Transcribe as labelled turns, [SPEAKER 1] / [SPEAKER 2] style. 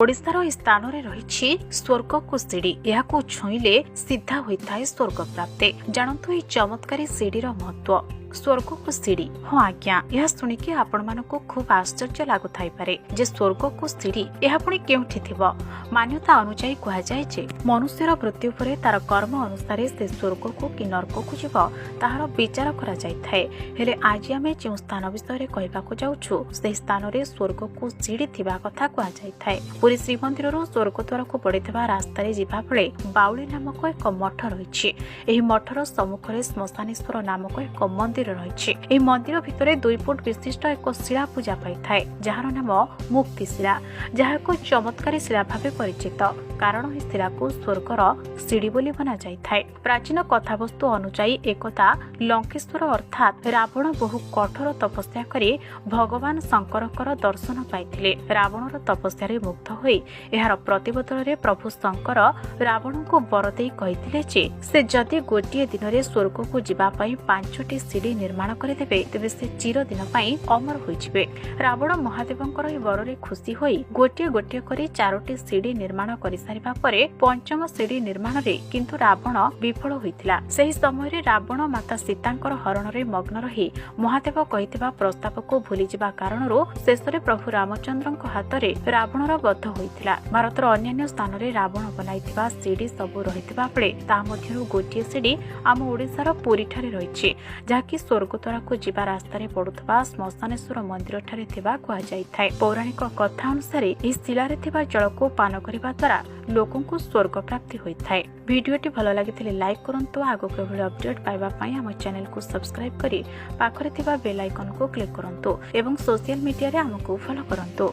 [SPEAKER 1] ଓଡ଼ିଶାର ଏହି ସ୍ଥାନରେ ରହିଛି ସ୍ୱର୍ଗକୁ ସିଡ଼ି। ଏହାକୁ ଛୁଇଁଲେ ସିଧା ହୋଇଥାଏ ସ୍ୱର୍ଗ ପ୍ରାପ୍ତି। ଜାଣନ୍ତୁ ଏହି ଚମତ୍କାରୀ ସିଡ଼ିର ମହତ୍ଵ। ସ୍ୱର୍ଗକୁ ସିଡ଼ି, ହଁ ଆଜ୍ଞା, ଏହା ଶୁଣିକି ଆପଣମାନଙ୍କୁ ଖୁବ୍ ଆଶ୍ଚର୍ଯ୍ୟ ଲାଗୁଥାଇପାରେ ଯେ ସ୍ୱର୍ଗକୁ ସିଡ଼ି ଏହା ପୁଣି କେଉଁଠି ଥିବ? ମାନ୍ୟତା ଅନୁଯାୟୀ କୁହାଯାଏ ଯେ ମନୁଷ୍ୟର ମୃତ୍ୟୁ ପରେ ତାର କର୍ମ ଅନୁସାରେ ସେ ସ୍ୱର୍ଗକୁ କି ନର୍କକୁ ଯିବ, ତାହାର ବିଚାର କରାଯାଇଥାଏ। ହେଲେ ଆଜି ଆମେ ଯେଉଁ ସ୍ଥାନ ବିଷୟରେ କହିବାକୁ ଯାଉଛୁ, ସେହି ସ୍ଥାନରେ ସ୍ୱର୍ଗକୁ ସିଡ଼ି ଥିବା କଥା କୁହାଯାଇଥାଏ। ପୁରୀ ଶ୍ରୀମନ୍ଦିରରୁ ସ୍ୱର୍ଗଦ୍ୱାରକୁ ପଡ଼ିଥିବା ରାସ୍ତାରେ ଯିବାବେଳେ ବାଉଳି ନାମକ ଏକ ମଠ ରହିଛି। ଏହି ମଠର ସମ୍ମୁଖରେ ଶ୍ମଶାନେଶ୍ୱର ନାମକ ଏକ ମନ୍ଦିର ରହିଛି। ଏହି ମନ୍ଦିର ଭିତରେ 2 ଫୁଟ ବିଶିଷ୍ଟ ଏକ ଶିଳା ପୂଜା ପାଇଥାଏ, ଯାହାର ନାମ ମୁକ୍ତି ଶିଳା, ଯାହା ଏକ ଚମତ୍କାରୀ ଶିଳା ଭାବେ ପରିଚିତ, କାରଣ ଏହି ଶିଳାକୁ ସ୍ୱର୍ଗର ସିଡ଼ି ବୋଲି ମନାଯାଇଥାଏ। ପ୍ରାଚୀନ କଥାବସ୍ତୁ ଅନୁଯାୟୀ ଏକଦା ଲଙ୍କେଶ୍ୱର ଅର୍ଥାତ୍ ରାବଣ ବହୁ କଠୋର ତପସ୍ୟା କରି ଭଗବାନ ଶଙ୍କରଙ୍କର ଦର୍ଶନ ପାଇଥିଲେ। ରାବଣର ତପସ୍ୟାରେ ମୁଗ୍ଧ ହୋଇ ଏହାର ପ୍ରତିବଦଳରେ ପ୍ରଭୁ ଶଙ୍କର ରାବଣଙ୍କୁ ବର ଦେଇ କହିଥିଲେ ଯେ ସେ ଯଦି ଗୋଟିଏ ଦିନରେ ସ୍ୱର୍ଗକୁ ଯିବା ପାଇଁ 5ଟି ସିଡ଼ି ନିର୍ମାଣ କରିଦେବେ, ତେବେ ସେ ଚିରଦିନ ପାଇଁ ଅମର ହୋଇଯିବେ। ରାବଣ ମହାଦେବଙ୍କର ଏହି ବରରେ ଖୁସି ହୋଇ ଗୋଟିଏ ଗୋଟିଏ କରି 4ଟି ସିଡ଼ି ନିର୍ମାଣ କରିସାରିବା ପରେ ପଞ୍ଚମ ସିଡ଼ି ନିର୍ମାଣରେ କିନ୍ତୁ ରାବଣ ବିଫଳ ହୋଇଥିଲା। ସେହି ସମୟରେ ରାବଣ ମାତା ସୀତାଙ୍କର ହରଣରେ ମଗ୍ନ ରହି ମହାଦେବ କହିଥିବା ପ୍ରସ୍ତାବକୁ ଭୁଲିଯିବା କାରଣରୁ ଶେଷରେ ପ୍ରଭୁ ରାମଚନ୍ଦ୍ରଙ୍କ ହାତରେ ରାବଣର ବଧ ହୋଇଥିଲା। ଭାରତର ଅନ୍ୟାନ୍ୟ ସ୍ଥାନରେ ରାବଣ ବନାଇଥିବା ସିଡ଼ି ସବୁ ରହିଥିବା ବେଳେ ତା ମଧ୍ୟରୁ ଗୋଟିଏ ସିଡ଼ି ଆମ ଓଡ଼ିଶାର ପୁରୀଠାରେ ରହିଛି, ଯାହାକି ସ୍ୱର୍ଗଦ୍ୱାରକୁ ଯିବା ରାସ୍ତାରେ ପଡୁଥିବା ଶ୍ମଶାନେଶ୍ୱର ମନ୍ଦିରଠାରେ ଥିବା କୁହାଯାଇଥାଏ। ପୌରାଣିକ କଥା ଅନୁସାରେ ଏହି ଶିଳାରେ ଥିବା ଜଳକୁ ପାନ କରିବା ଦ୍ୱାରା ଲୋକଙ୍କୁ ସ୍ୱର୍ଗ ପ୍ରାପ୍ତି ହୋଇଥାଏ। ଭିଡିଓଟି ଭଲ ଲାଗିଥିଲେ ଲାଇକ୍ କରନ୍ତୁ। ଆଗକୁ ଏଭଳି ଅପଡେଟ୍ ପାଇବା ପାଇଁ ଆମ ଚ୍ୟାନେଲକୁ ସବସ୍କ୍ରାଇବ୍ କରି ପାଖରେ ଥିବା ବେଲ୍ ଆଇକନ୍କୁ କ୍ଲିକ୍ କରନ୍ତୁ ଏବଂ ସୋସିଆଲ ମିଡିଆରେ ଆମକୁ ଫଲୋ କରନ୍ତୁ।